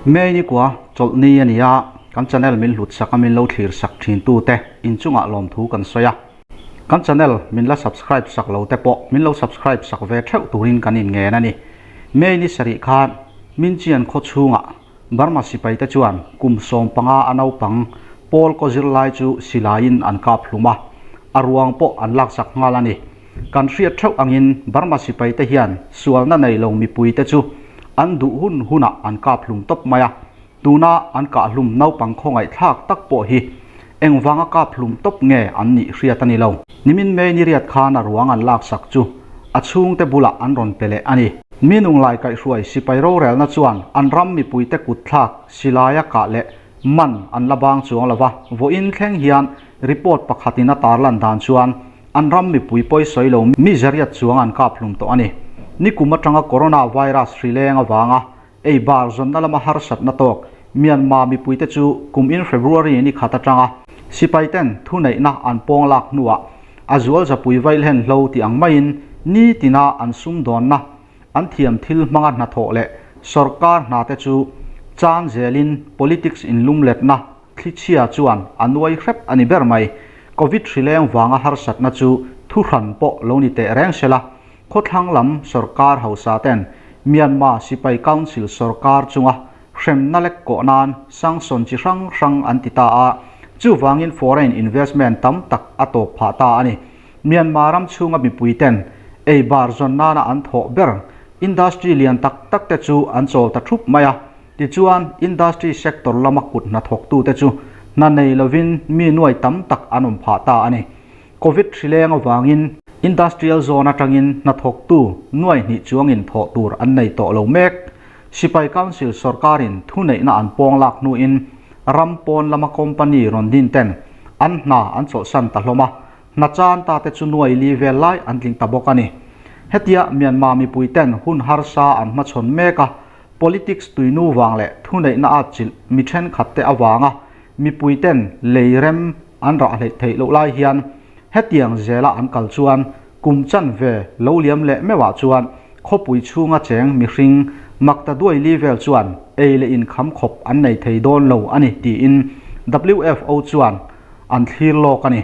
May ni kua chawlhni a ni a, kan channel min hlut sak a min lo thlir sak thin tu te inchungah lawmthu kan sawi a. Kan channel min la subscribe sak lo te pawh min lo subscribe sak ve theuh turin kan inngen a ni. May ni sarih khan Minchian khaw chhungah Burma sipai te chuan kum 15 a naupang Paul kaw zirlai chu silaiin an kap hlum a, a ruang pawh an laksak nghal a ni. Kan hriat theuh angin Burma sipai te hian sualna nei lo mipui te chu an duh hun hunah an kap hlum tawp mai a, tuna an kah hlum naupang khawngaihthlak tak pawh hi engvanga kap hlum tawp nge an nih hriat a ni lo. Nimin May ni riat khan a ruang an laksak chu a chhungte bulah an rawn pe leh a ni. Mi nunglai kaihhruai sipai rorelna chuan an ram mipuite kutthlak silaia kah leh man an la bang chuang lo va, vawiin thleng hian report pakhatin a tarlan dan chuan an ram mipui pawi sawi lo mi zariat chuang an kap hlum tawh a ni. Nikum atanga corona virus hri leng avanga ei bar zawnna lama harsatna tawk Myanmar mipuite chu kum in February ni khat atanga sipai ten thuneihna an pawng lak hnuah a zual zapui vailhen hlo tih ang maiin nitina an sumdawnna an thiam thil hmanga hnathawh leh sorkar hna te chu chan zelin politics inlumletna thlichhia chuan a nuai hrep a ni ber mai. Covid hri leng vanga harsatna chu thuhran pawh lo ni teh reng sela, khawthlang lam sorkar hausa ten Myanmar sipai council sorkar chunga hremna lek kawh nan sanction chi hrang hrang an ti ta a, chuvangin foreign investment tam tak a tawp phah ta a ni. Myanmar ram chhunga mipui ten ei bar zawn nana an thawh ber industry lian tak tak te chu an chawl ta thup mai a, tichuan industry sector lama kut hnathawktute chu hna nei lovin mi nuai tam tak an awm phah ta a ni. Covid hri leng avangin industrial zone atangin hnathawktu nuai hnih chuangin thawh tur an nei tawh lo mek. Sipai Council sorkarin thuneihna an pawng lak hnuin ram pawn lama company rawn din ten an hna an chawlhsan ta hlawm a, hna chan ta te chu nuai li vel lai an tling ta bawk a ni. Hetia Myanmar mipui ten hun harsa an hmachhawn mek a, politics tuinu vang leh thuneihna a chilh mi thenkhat te avanga mipui ten lei rem an rah hleih theih loh lai hian hetiang zela an kal chuan kum chanve lo liam leh meuhah chuan khawpui chhunga cheng mihring makta duai li vel chuan ei leh inkham khawp an nei thei dawn lo a ni tiin WFO chuan an thlir lawk a ni.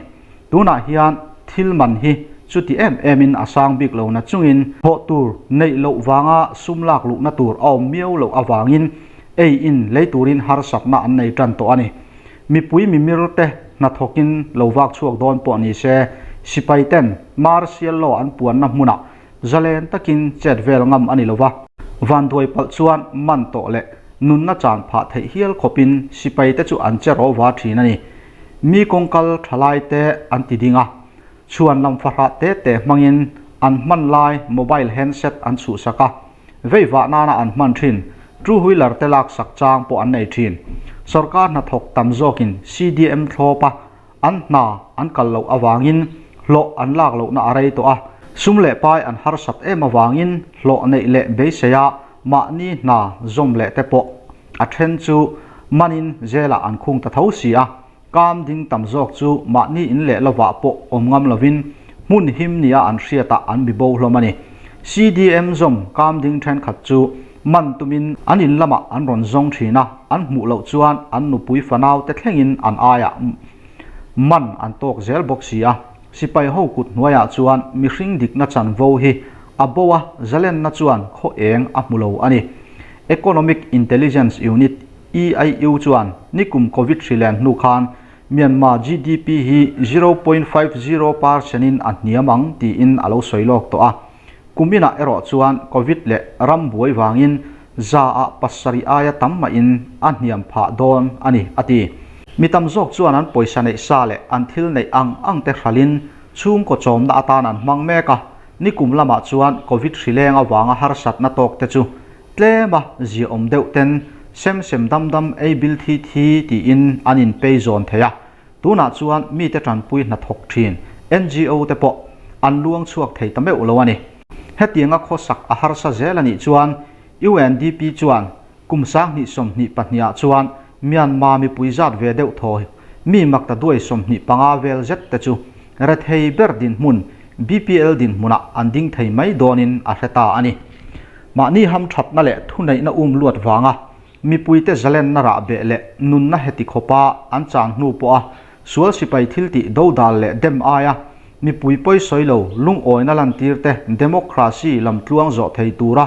Tunah hian thil man hi chuti em emin a sang bik lo na chungin thawh tur neih loh vanga sum lak luhna tur a awm miau loh avangin ei in lei turin harsatna an nei tan tawh a ni. Mipui mimir te hnathawkin lo vak chhuak dawn pawh ni se, sipai ten martial law an puanna hmunah zalen takin chet vel ngam a ni lo va. Vanduai palh chuan man tawh leh nunna chan phah theih hial khawpin sipai te chu an che rawh va thin a ni. Mi kawngkal thalai te an ti ding a, chhuan lam fahrah te te hmangin an hman lai mobile handset an chhuhsak a, Vei vah nana an hman thin, two wheeler te laksak chang pawh an nei thin. Sorkar hnathawk tam zawkin CDM thlawpa an hna an kal loh avangin hlawh an lak lohna a rei tawh a, sum leh pai an harsat em avangin hlawh neih leh beiseia mahni hna zawm leh te pawh a then chu manin zelah an khung ta tho si a. Kam ding tam zawk chu mahni in leh lovah pawh awm ngam lovin hmun him nia an hriatah an bi bo hlawm a ni. CDM zawm kam ding thenkhat chu man tumin an in lamah an rawn zawng thin a, an hmuh loh chuan an nupui fanau te thlengin an aiah man an tawk zel bawk si a. Sipai ho kut hnuaiah chuan mihring dikna chanvo hi a bo a, zalenna chuan khaw eng a hmu lo a ni. Economic Intelligence Unit EIU chuan nikum Covid hri len hnu khan Myanmar GDP hi 0.50 percent in a hniam ang tiin a lo sawi lawk tawh a. Kuminah erawh chuan Covid leh ram buai vangin za ah pasarih aia tam mahin a hniam phah dawn a ni, a ti. Mi tam zawk chuan an pawisa neih sa leh an thil neih ang ang te hralhin chhungkaw chawmna atan an hmang mek a. Nikum lamah chuan Covid hri leng avanga harsatna tawk te chu Tlema ziaawm deuh ten sem sem dam dam ei bil thi thi tiin an in pei zawn thei a, tunah chuan mite tanpui hnathawk thin NGO te pawh an luang chhuak thei ta meuh lo a ni. Hetianga khawsak a harsa zel a nih chuan UNDP chuan kum 2022 ah chuan Myanmar mipui zat ve deuh thaw mi makta duai 25 vel zet te chu rethei ber dinhmun BPL dinhmunah an ding thei mai dawnin a hre ta a ni. Mahni hamthatna leh thuneihna um luat vanga Mipuite zalenna rah beh leh nunna heti khawpa an chan hnu pawha sual sipai thiltih dodal leh dem aia mipui pawisawi lo lungawina lantirte democracy lamtluang zawh thei tura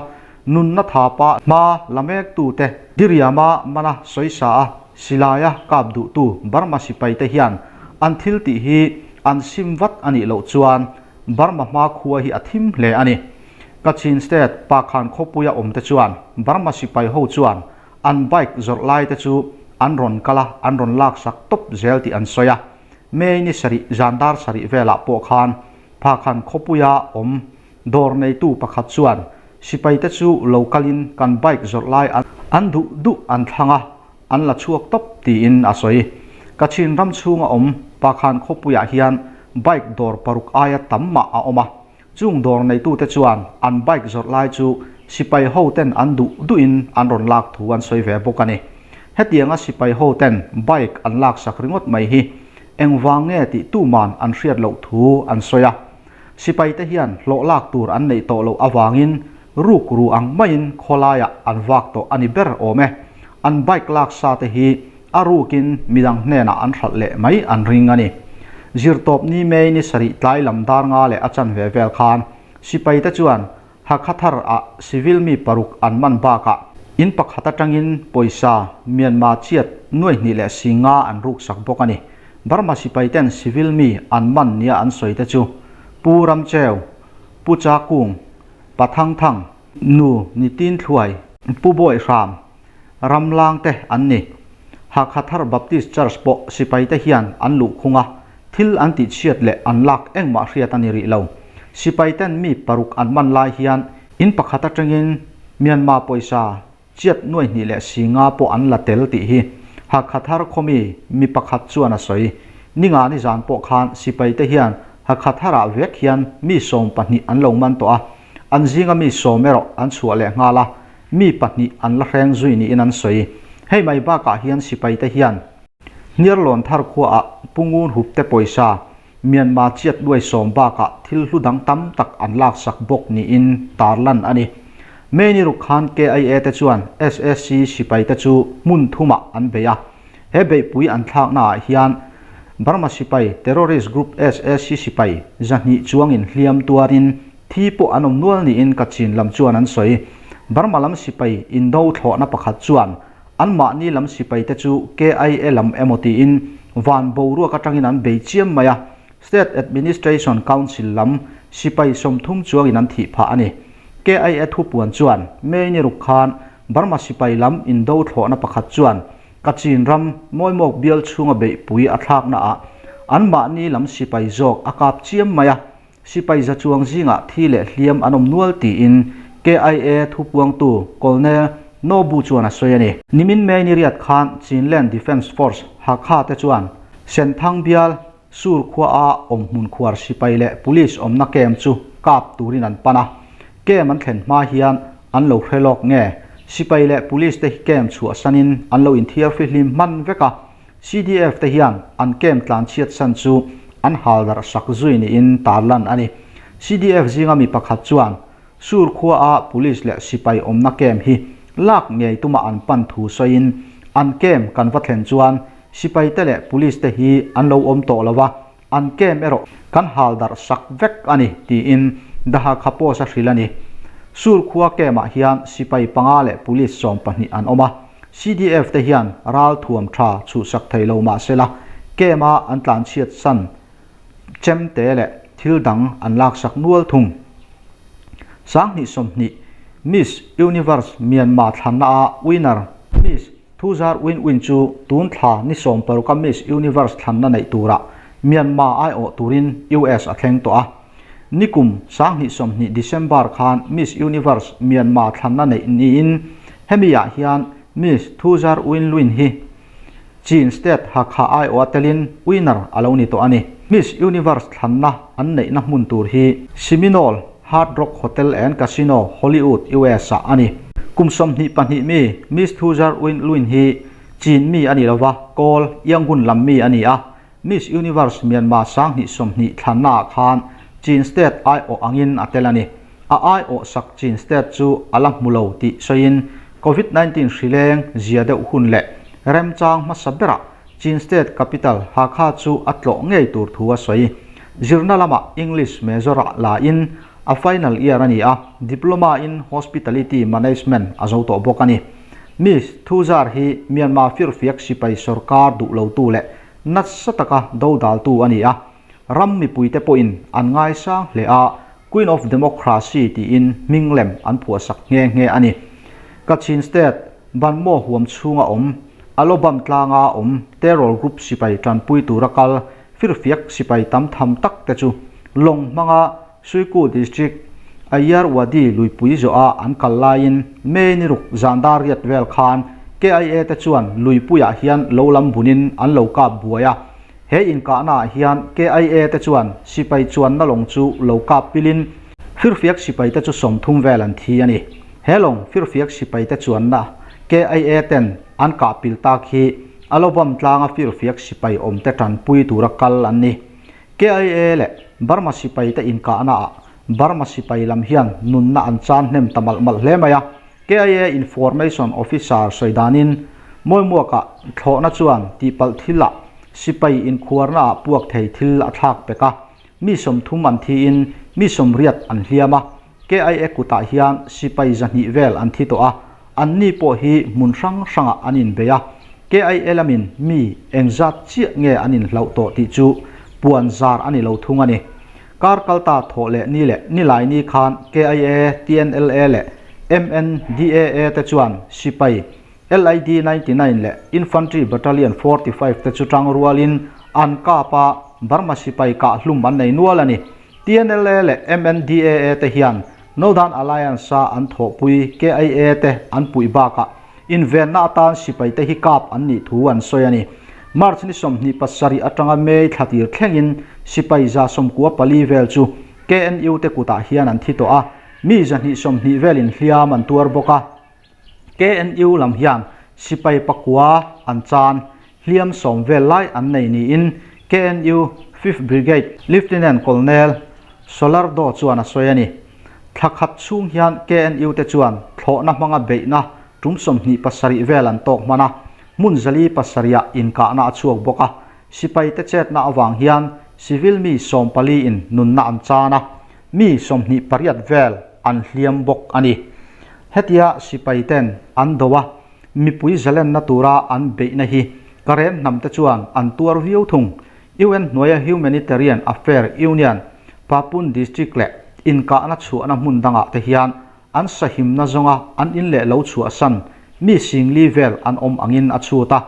nunna thapa hma la mektute diriama mana sawisa a silaia kap duhtu Burma sipaite hian an thiltih hi an sim vat a nih loh chuan Burma hmakhua hi a thim hle a ni. Kachin State Pakhan khawpuia awmte chuan Burma sipai ho chuan an bike zawrh lai te chu an rawn kal a, an rawn laksak tawp zel tih an sawi a. May ni sarih zan dar sarih velah pawh khan Phakhan khawpuia awm dawr neitu pakhat chuan sipaite chu lo kalin kan bike zawrh lai an duh duh an thlang a, an la chhuak tawp tiin a sawi. Kachin ram chhunga awm Pakhan khawpuiah hian bike dawr paruk aia tam mah a awm a. Chung dawr neitute chuan an bike zawrh lai chu sipai ho ten an duh duhin an rawn lak thu an sawi ve bawk a ni. Hetianga sipai ho ten bike an laksak ringawt mai hi engvang nge tih tuman an hriat loh thu an sawi a. Sipai te hian hlawh lak tur an neih tawh loh avangin ruk ru ang maiin khawlaiah an vak tawh a ni ber awm e. An bike lak sa te hi a rukin midang hnenah an hralh leh mai an ring a ni. Zirtawp ni May ni sarih tlai lam dar nga leh a chanve vel khan sipaite chuan Hakhathar ah civil mi paruk an man bakah in pakhat atangin pawisa Myanmar chiat nuai hnih leh si nga an ruksak bawk a ni. Burma sipaiten civil mi an man nia an sawi te chu Pu Ramcheu, Pu Cha Kung, Pa Thang Thang, Nu Nitin Thluai, Pu Bawi Hram, Ramlang te an ni. Hakhathar Baptist Church pawh sipaite hian an luh khung a, thil an tihchhiat leh an lak engmah hriat a ni rih lo. Sipaiten mi paruk an man lai hian in pakhat atangin Myanmar pawisa chiat nuai hnih leh si nga pawh an la tel tih hi Hakhathar khawmi mi pakhat chuan a sawi. Ninga nizan pawh khan sipaite hian Hakhatharah vek hian mi 12 an lo man tawh a, an zinga mi sawm erawh an chhuah leh nghal a, mi pahnih an la hreng zui niin an sawi. Hei mai bakah hian sipaite hian Hniarlawn thar khuaah Pu Ngun Hupte pawisa Myanmar chiat luai sawm bakah thil hlu dang tam tak an laksak bawk niin tarlan a ni. May ni ruk khan KIA te chuan sac sipaite chu hmun thumah an bei a. He beihpui an thlaknaah hian Burma sipai terrorist group sac sipai 200 chuangin hliam tuarin Thi pawh an awm nual niin Kachin lam chuan an sawi. Burma lam sipai indo thlawhna pakhat chuan anmahni lam sipaite chu KIA lam emaw tiin van boruak atangin an bei chiam mai a, State Administration Council lam sipai 30 chuangin an thih phah a ni. KIA thupuan chuan May ni ruk khan Burma sipai lam indo thlawhna pakhat chuan Kachin ram Mawimawk bial chhunga beihpui a thlaknaah anmahni lam sipai zawk a kap chiam mai a, Sipai za chuang zingah thi leh hliam an awm nual tiin KIA thupuangtu Colonel Nobu chuan a sawi a ni. Nimin May ni riat khan Chinland Defence Force Hakha te chuan Senthang bial Sur khuaa awmhmun khuar sipai leh police awmna camp chu kap turin an pan a. Camp an thlen hma hian an lo hre lawk nge sipai leh police te hi camp chhuahsanin an lo inthiar fihlim hman vek a. CDF te hian an camp tlan chhiat san chu an hal darh sak zui niin tarlan a ni. CDF zinga mi pakhat chuan Sur khuaa police leh sipai awmna camp hi lak ngei tuma an pan thu sawiin an camp kan va thlen chuan sipai te leh police te hi an lo awm tawh lo a, an camp erawh kan hal darh sak vek a ni tiin The Hakha Post a hrilh a ni. Sur khua camp ah hian sipai panga leh police 12 an awm a. CDF te hian ral thuam tha chhuhsak thei lo mah sela, camp a an tlanchhiat san chem te leh thil dang an laksak nual thung. 2020 Miss Universe Myanmar thlanna a winner Miss Thuzar Win Win chu tun thla ni 16 a Miss Universe thlanna neih turah Myanmar aiawh turin US a thleng tawh a. Nikum 2020 December khan Miss Universe Myanmar thlanna neih niin hemi ah hian Miss Thuzar Win Lwin hi Chin State Hakha aiawh a telin winner a lo ni tawh a ni. Miss Universe thlanna an neihna hmun tur hi Seminole Hard Rock Hotel and Casino, Hollywood, US ah a ni. Kum 22 mi Miss Thuzar Win Lwin hi Chin mi a ni lova, Kawl, Yangon lam mi a ni a. Miss Universe Myanmar 2020 thlanna ah khan Chin State aiawh angin a tel a ni. A aiawh sak Chin State chu a la hmu lo tih sawiin Covid 19 hrileng zia deuh hun leh remchang hmasa berah Chin State capital Hakha chu a tlawh ngei tur thu a sawi. Zirna lamah English major-ah la in a final year a ni a, Diploma in Hospitality Management a zo tawh bawk a ni. Miss Thuzar hi Myanmar firfiak sipai sorkar duh lotu leh nasa taka dodaltu a ni a, ram mipuite pawhin an ngaisang hle a, Queen of Democracy tiin hming lem an phuahsak nghe nghe a ni. Kachin State, Banmaw huam chhunga awm, Alobam tlanga awm terror group sipai tanpui tura kal firfiak sipai tam tham tak te chu lawng hmanga Suiku District, Ayarwadi luipui zawha an kal laiin May ni ruk zan dar riat vel khan KIA te chuan luipuiah hian lo lam bunin an lo kap buai a. He inkahnaah hian KIA te chuan sipai chuanna lawng chu lo kap pilin firfiak sipai te chu 30 vel an thi a ni. He lawng firfiak sipai te chuanna KIA ten an kah pil tak hi Alobam tlanga firfiak sipai awm te tanpui tura kal an ni. KIA leh Burma sipai te inkahnaah Burma sipai lam hian nunna an chan hnem ta malh malh hle mai a. KIA Information Officer sawi danin Mawimuakah thlawhna chuan tihpalh thilah sipai inkhuarnaah puak thei thil a thlak pek a, mi 30 an thiin mi 80 an hliam a. KIA kutah hian sipai 200 vel an thi tawh a, anni pawh hi hmun hrang hrangah an inbei a. KIA lamin mi engzat chiah nge an inhlauh tawh tih chu puan zar a ni lo thung a ni. Kar kalta thawh leh ni leh nilai ni khan KIA, TNLA leh MNDAA te chuan sipai LID 99 leh Infantry Battalion 45 te chu tang rualin an kap a, Burma sipai kah hlum an nei nual a ni. TNLA leh MNDAA te hian Northern Alliance-a an thawhpui KIA te an puih bakah invenna atan sipai te hi kap an nih thu an sawi a ni. March ni 27 atanga May thla tir thlengin sipai 94 vel chu KNU te kutah hian an thi tawh a, mi 220 velin hliam an tuar bawk a. KNU lam hian sipai pakua an chan, hliam 10 vel lai an nei niin KNU Fifth Brigade Lieutenant Colonel Solardo chuan a sawi a ni. Thla khat chhung hian KNU te chuan thlawhna hmanga beihna tum 27 vel an tawk hman a, hmun 407 ah inkahna a chhuak bawk a. Sipai te chetna avang hian civil mi 14 in nunna an chan a, mi 28 vel an hliam bawk a ni. Hetia sipai ten an do a, mipui zalenna tura an beihna hi Karen hnam te chuan an tuar viau thung. UN hnuaia Humanitarian Affair Union, Papun District leh inkahna chhuahna hmun dangah te hian an sahimna zawnga an in leh lo chhuahsan mi 4000 vel an awm angin a chhut a.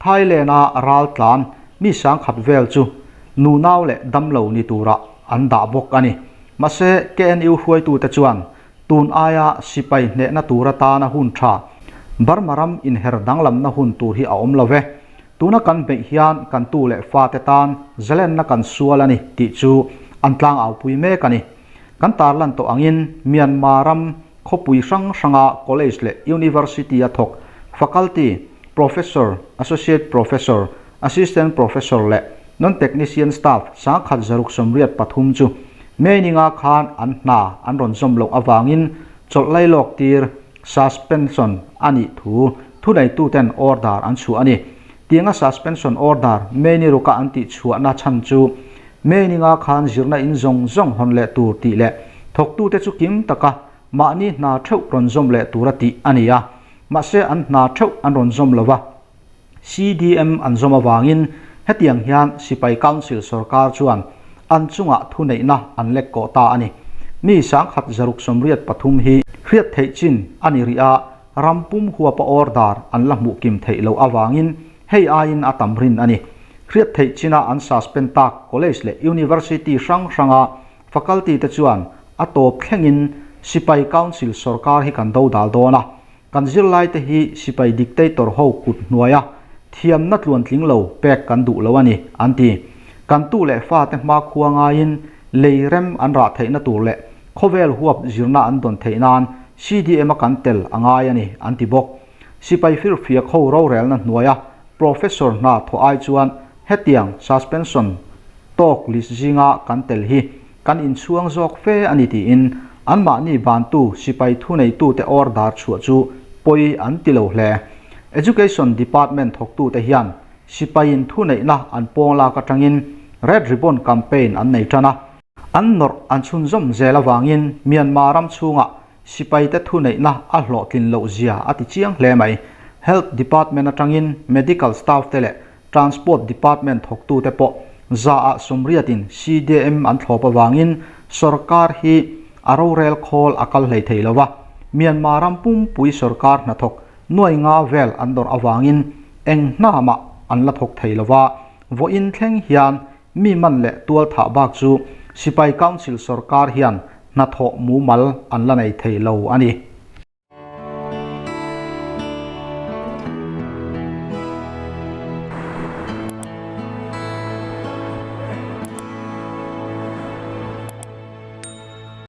Thailand-a ral tlan mi 1000 vel chu nunau leh damlo ni turah an dah bawk a ni. Mahse, KNU hruaitute chuan tun aia sipai hnehna tur atana hun tha Burma ram inher danglamna hun tur hi a awm lo ve. Tuna kan beih hian kan tu leh fate tan zalenna kan sual a ni tih chu an tlangaupui mek a ni. Kan tarlan tawh angin Myanmar ram khawpui hrang hranga college leh university a thawk faculty, professor, associate professor, assistant professor leh non-technician staff 1183 chu May ninga khan an hna an rawn zawm loh avangin chawlh lailawk tir, suspension, a nih thu thuneituten order an chhuah a ni. Tianga suspension order May ni ruka an tih chhuahna chhan chu May ninga khan zirna in zawng zawng hawn leh tur tih leh thawktute chu kim taka mahni hna theuh rawn zawm leh tura tih a ni a, mahse an hna theuh an rawn zawm lo va. CDM an zawm avangin hetiang hian Sipai Council sorkar chuan an chungah thuneihna an lek kawh ta a ni. Mi 1183 hi hriat theih chin a ni rih a, ram pum huapa order an la hmuh kim theih loh avangin hei aiin a tam rin a ni. Hriat theih china an suspend tak college leh university hrang hranga faculty te chuan a tawp thlengin Sipai Council sorkar hi kan dodal dawn a, Kan zirlaite hi sipai dictator ho kut hnuaia thiamna tluantling lo pek kan duh lo a ni, an ti. Kan tu leh fate hmakhua ngaiin lei rem an rah theihna tur leh khawvel huap zirna an dawn theih nan CDM-a kan tel a ngai a ni, an ti bawk. Sipai firfiak ho rorelna hnuaia professor hna thawh ai chuan hetiang suspension tawk list zinga kan tel hi kan inchhuang zawk fe a ni tiin anmahni bantu sipai thuneitute order chhuah chu pawi an ti lo hle. Education Department thawktute hian sipaiin thuneihna an pawng lak atangin Red Ribbon Campaign an nei tan a. An nawrh an chhunzawm zel avangin Myanmar ram chhungah sipaite thuneihna a hlawhtlin loh zia a ti chiang hle mai. Health Department atangin Medical Staff te leh Transport Department thawktute pawh zaah sawmriatin CDM an thlawp avangin sorkar hi a rorel khawl a kal hlei thei lo va, Myanmar ram pumpui sorkar hnathawk nuai nga vel an dawrh avangin eng hnamah an la thawk thei lo va, vawiin thleng hian mi man leh tual thah bak chu Sipai Council sorkar hian hnathawh mumal an la nei thei lo a ni.